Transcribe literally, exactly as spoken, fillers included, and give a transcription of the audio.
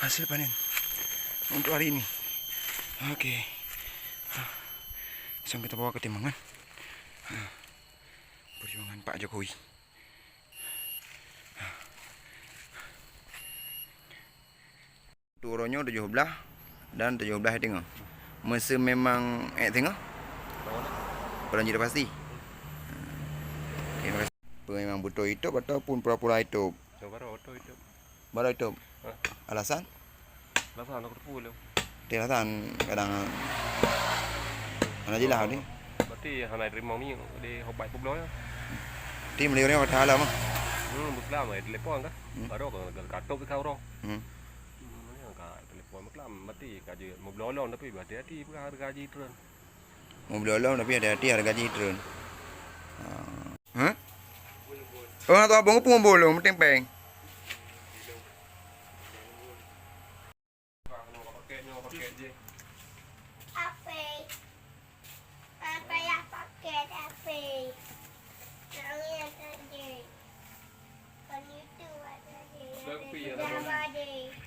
Hasil panen untuk hari ini. Oke. Langsung kita bawa ke timbangan. Perjuangan Pak Jokowi. Untuk uroe nyoe tujoh blaih dan tujoh blaih teungoh. Meuseu memang ék teungoh? Padahai jeuet pasti. Oke, makasih. Apa memang beutôi itôb ataupun pura-pura itôb? Baroe itôb. Baroe itôb. Ha. Alasan? Alasan aku teupeu lom. Ti alasan kadang hana jeulaih ni. Berarti hana teurimong minyeuk di hobai peubloe. Ti meuli ureueng watèe halo mah. Hmm, beuklam ai telepon kah? Hmm. Baroe ka, ka, ka tôb ka uroe. Hmm. Hmm, ka telepon beuklam. Berarti ka jeuet meubloe lom tapi hati-hati peugah hareuga jih treun. Meubloe lom tapi hati-hati hareuga jih treun. Ha. Hah? Oh, hana teuabong peue bolong, meuting péng. Apa? Apa ya pakai apa? Tangan tadi. Kan itu ada di. Ada di.